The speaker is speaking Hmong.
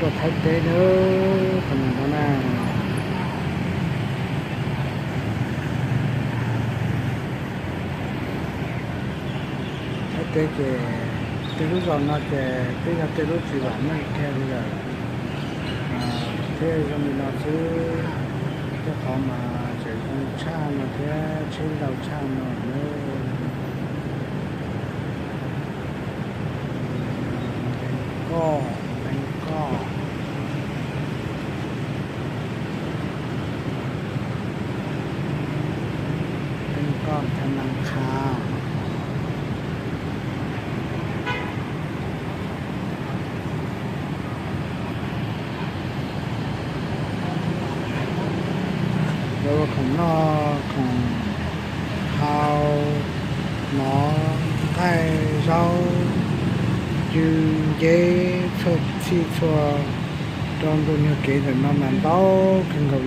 Tuaj Thaib teb nawb, qhov no na. Thaib teb ces tej lub zos no ces twb yog tej lub tsis vam meej kiag li lawm, thiab zoo li no xwb. Tej qhov mas tseem zoo tshaj no thiab tsheb ntau tshaj no nawb. Npeev Koj, Npeev Koj, Npeev Koj, Thaib Naj Qha. Lawv ua khoom noj khoom haus, mov, nqaij, zaub, cw, nceb, txhua txhij txhua, rau ntu nyuag kev ntawm no mas ntau kawg nkaus